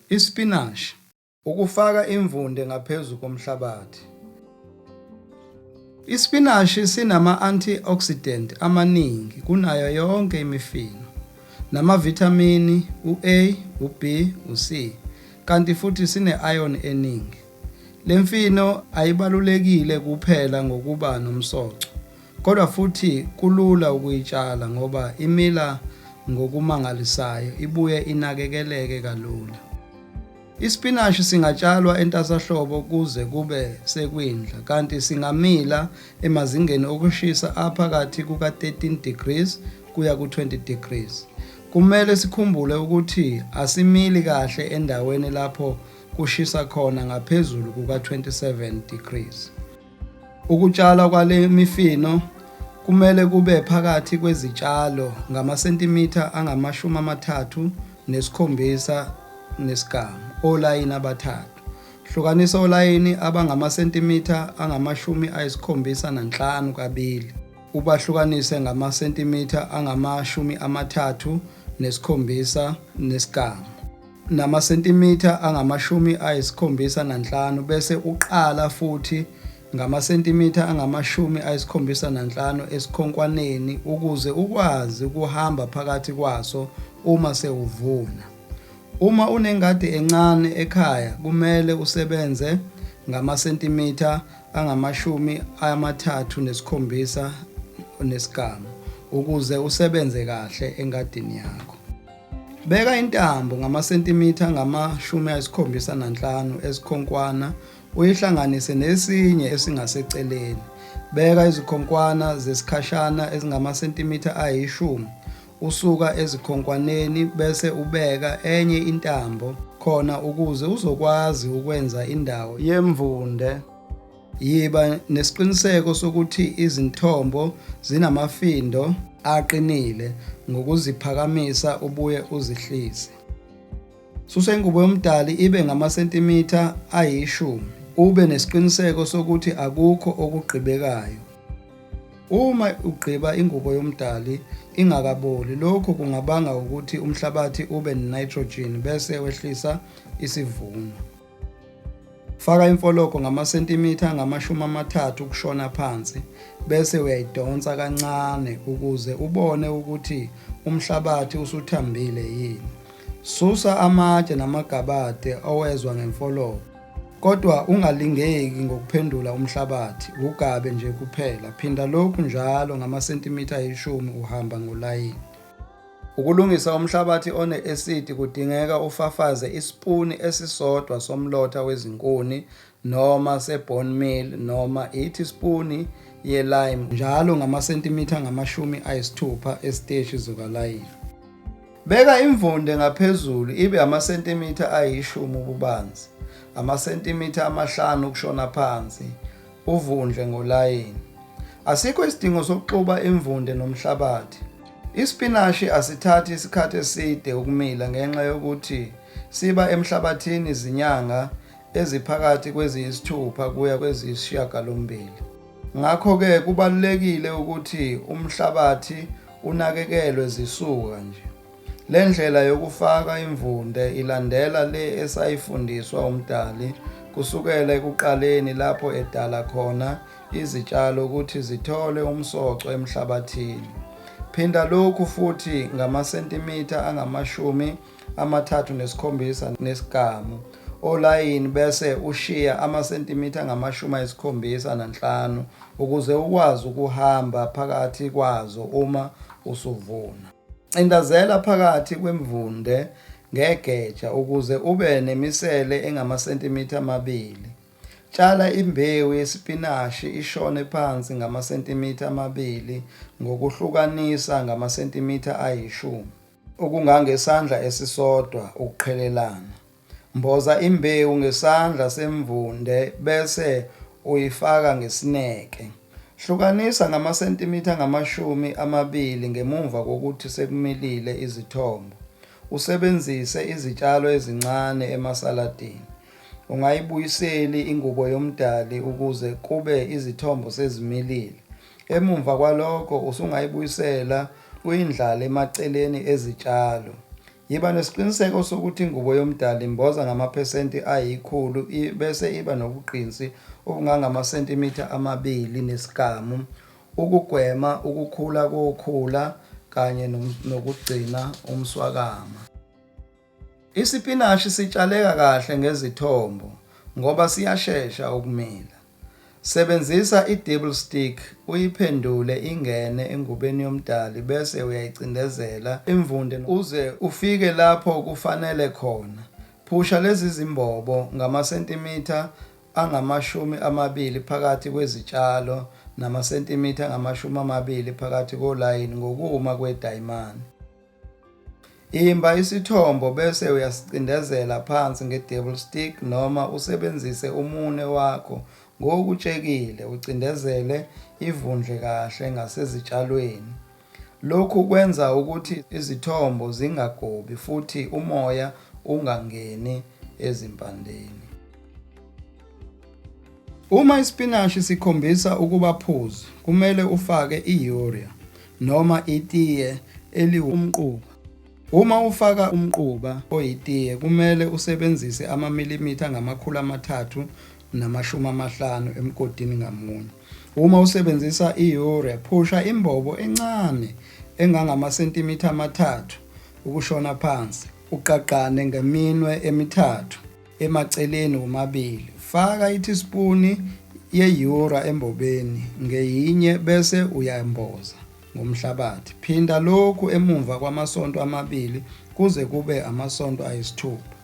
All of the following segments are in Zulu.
Isipinashi. Ukufaka imvunde ngaphezu komhlabathi. Isipinashi sinama-antioxidant amaningi kunayo yonke imifino, namavithamini u-A, u-B, u-C, kanti futhi sine-iron eningi. Le mfino ayibalulekile kuphela ngokuba nomsoco, kodwa futhi kulula ukuyitshala ngoba imila ngokumangalisayo ibuye inakekeleke kalula. Isipinashi singatshalwa entasahlobo kuze kube sekwindla kanti singamila emazingeni okushisa aphakathi kuka-13 degrees kuya ku-20 degrees. Kumele sikhumbule ukuthi asimili kahle endaweni lapho kushisa khona ngaphezulu kuka-27 degrees. Ukutshalwa kwale mifino kumele kube phakathi kwezitshalo ngamasentimitha angama-37 nesigamu olayini abathathu. Hlukanisa olayini abangamasentimitha angama-75 kabili, ubahlukanise ngamasentimitha angama-37 nesigamu namasentimitha angama-75 bese uqala futhi ngamasentimitha angama-75 esikhonkwaneni ukuze ukwazi ukuhamba phakathi kwaso uma sewuvuna. Uma unengadi encane ekhaya kumele usebenze ngamasentimitha angama-37 nesigamu ukuze usebenze kahle engadini yakho. Beka intambo ngamasentimitha angama-75 esikhonkwana uyihlanganise nesinye esingaseceleni. Beka izikhonkwana zesikhashana ezingamasentimitha ayishumi usuka ezikhonkwaneni bese ubeka enye intambo khona ukuze uzokwazi ukwenza indawo yemvunde. Yiba nesiqiniseko sokuthi izinthombo zinamafindo aqinile ngokuziphakamisa ubuye uzihlise. Susa ingubo yomdali ibe ngamasentimitha ayishumi. Ube nesiqiniseko sokuthi akukho okugqibekayo. Uma ugqiba ingubo yomdali ingakaboli, lokhu kungabanga ukuthi umhlabathi ube ne-nitrogen bese wehlisa isivuno. Faka imfologo ngamasentimitha angama-30 ukushona phansi bese uyayidonsa kancane ukuze ubone ukuthi umhlabathi usuthambile yini. Susa amatshe namagabade owezwa ngemfologo. Kodwa ungalingeki ngokuphendula umhlabathi, wugabe nje kuphela. Phinda lokhu njalo ngamasentimitha ayishumi uhamba ngolayini. Ukulungisa umhlabathi one-esidi kudingeka ufafaze isipuni esisodwa somlotha wezinkuni noma se-bone meal noma ithispuni ye-lime njalo ngamasentimitha angama-60 esiteshi zikalayini. Beka imvunde ngaphezulu ibe amasentimitha ayishumi ububanzi, amasentimitha amahlanu ukushona phansi, uvundle ngolayini. Asikho isidingo sokuxuba imvunde nomhlabathi. Isipinashi asithathi isikhathi eside ukumila ngenxa yokuthi siba emhlabathini izinyanga eziphakathi kweziyisithupha kuya kweziyisishiyagalombili. Ngakho-ke kubalulekile ukuthi umhlabathi unakekelwe zisuka nje. Le ndlela yokufaka imvunde ilandela le esayifundiswa uMdali kusukela ekuqaleni lapho edala khona izitshalo ukuthi zithole umsoco emhlabathini. Phinda lokhu futhi ngamasentimitha angama-37 nesigamu olayini bese ushiya amasentimitha angama-75 ukuze ukwazi ukuhamba phakathi kwazo uma usuvuna. Cindazela phakathi kwemvunde ngegeja ukuze ube nemisele engamasentimitha amabili. Tshala imbewu yesipinashi ishone phansi ngamasentimitha amabili ngokuhlukanisa ngamasentimitha ayishumi, okungangesandla esisodwa ukuqhelelana. Mboza imbewu ngesandla semvunde bese uyifaka ngesineke. Hlukanisa ngamasentimitha angama-20 ngemuva kokuthi sekumilile izithombo, usebenzise izitshalo ezincane emasaladini. Ungayibuyiseli ingubo yomdali ukuze kube izithombo sezimilile. Emumva kwalokho usungayibuyisela uyindlale emaceleni ezitshalo. Yiba nesiqiniseko sokuthi ingubo yomdali imboza ngamaphesenti ayikhulu bese iba nobugqinsi obungangamasentimitha amabili nesigamu ukugwema ukukhula kokhula kanye nokugcina umswakama. Isipinashi sitshaleka kahle ngezithombo ngoba siyashesha ukumila. Sebenzisa i-dibble stick uyiphendule ingene engubeni yomdali bese uyayicindezela imvunde uze ufike lapho kufanele khona. Phusha lezi zimbobo ngamasentimitha angama-20 phakathi kwezitshalo namasentimitha angama-20 phakathi kolayini ngokuma kwedayimane. Imba isithombo bese uyasicindezela phansi nge-dibble stick noma usebenzise umunwe wakho ngokutshekile ucindezele ivundle kahle ngasezitshalweni. Lokhu kwenza ukuthi izithombo zingagobi futhi umoya ungangeni ezimpandeni. Uma isipinashi sikhombisa ukuba phuzi, kumele ufake i-urea noma itiye eliwumquba. Uma ufaka umquba oyitiye kumele usebenzise amamilimitha angama-350 emgodini ngamunye. Uma usebenzisa i-urea, phusha imbobo encane engangamasentimitha amathathu ukushona phansi, ugqagqane ngeminwe emithathu emaceleni womabili. Faka ithispuni ye-urea embobeni ngeyinye bese uyamboza ngomhlabathi. Phinda lokhu emumva kwamasonto amabili kuze kube amasonto ayisithupha.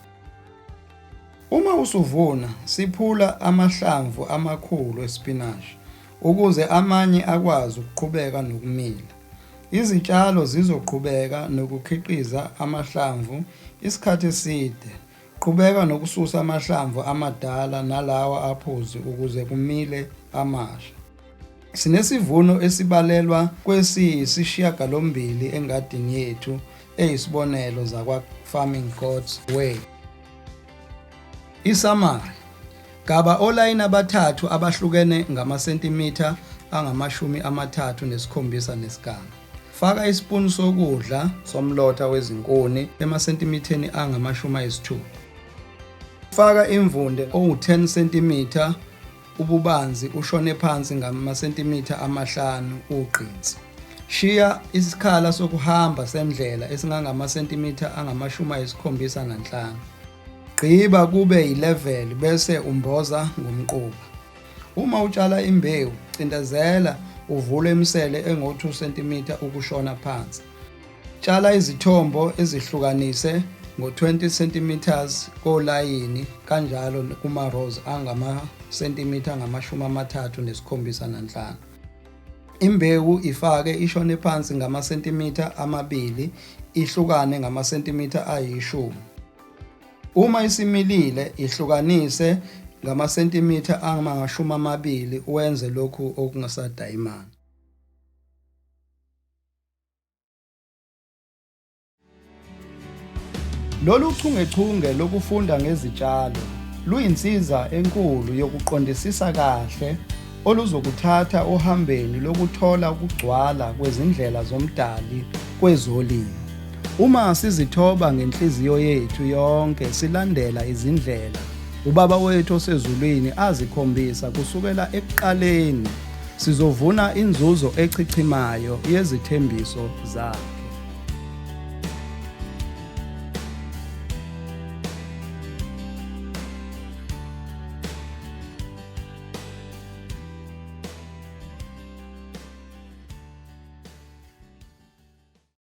Uma usuvuna, siphula amahlamvu amakhulu esipinashi ukuze amanye akwazi ukuqhubeka nokumila. Izitshalo zizoqhubeka nokukhiqiza amahlamvu isikhathi eside. Qhubeka nokususa amahlamvu amadala nalawa aphuzi ukuze kumile amasha. Sinesivuno esibalelwa kwesiyisishiyagalombili engadini yethu eyisibonelo zakwa-Farming God's Way. Isamari, Gaba olayini abathathu abahlukene ngamasentimitha angama-37 nesigamu. Faka isipuni sokudla somlotha wezinkuni emasentimitheni angama-60. Faka imvunde owu-10 cm ububanzi ushone phansi ngamasentimitha amahlanu ugqinsi. Shiya isikhala sokuhamba sendlela esingangamasentimitha angama-75. Gqiba kube yileveli bese umboza ngomquba. Uma utshala imbewu, cindezela uvule imisele engo-2 cm ukushona phansi. Tshala izithombo ezihlukanise ngo-20 cm kolayini kanjalo kuma-rows angamasentimitha angama-37.5. Imbewu ifake ishone phansi ngamasentimitha amabili ihlukane ngamasentimitha ayishumi. Uma isimilile ihlukanise ngamasentimitha angama-20 wenze lokhu okungasadayimane. Lolu chungechunge lokufunda ngezitshalo luyinsiza enkulu yokuqondisisa kahle oluzokuthatha ohambeni lokuthola ukugcwala kwezindlela zoMdali kwezolimo. Uma sizithoba ngenhliziyo yethu yonke silandela izindlela uBaba wethu osezulwini azikhombisa kusukela ekuqaleni, sizovuna inzuzo echichimayo yezithembiso zakhe.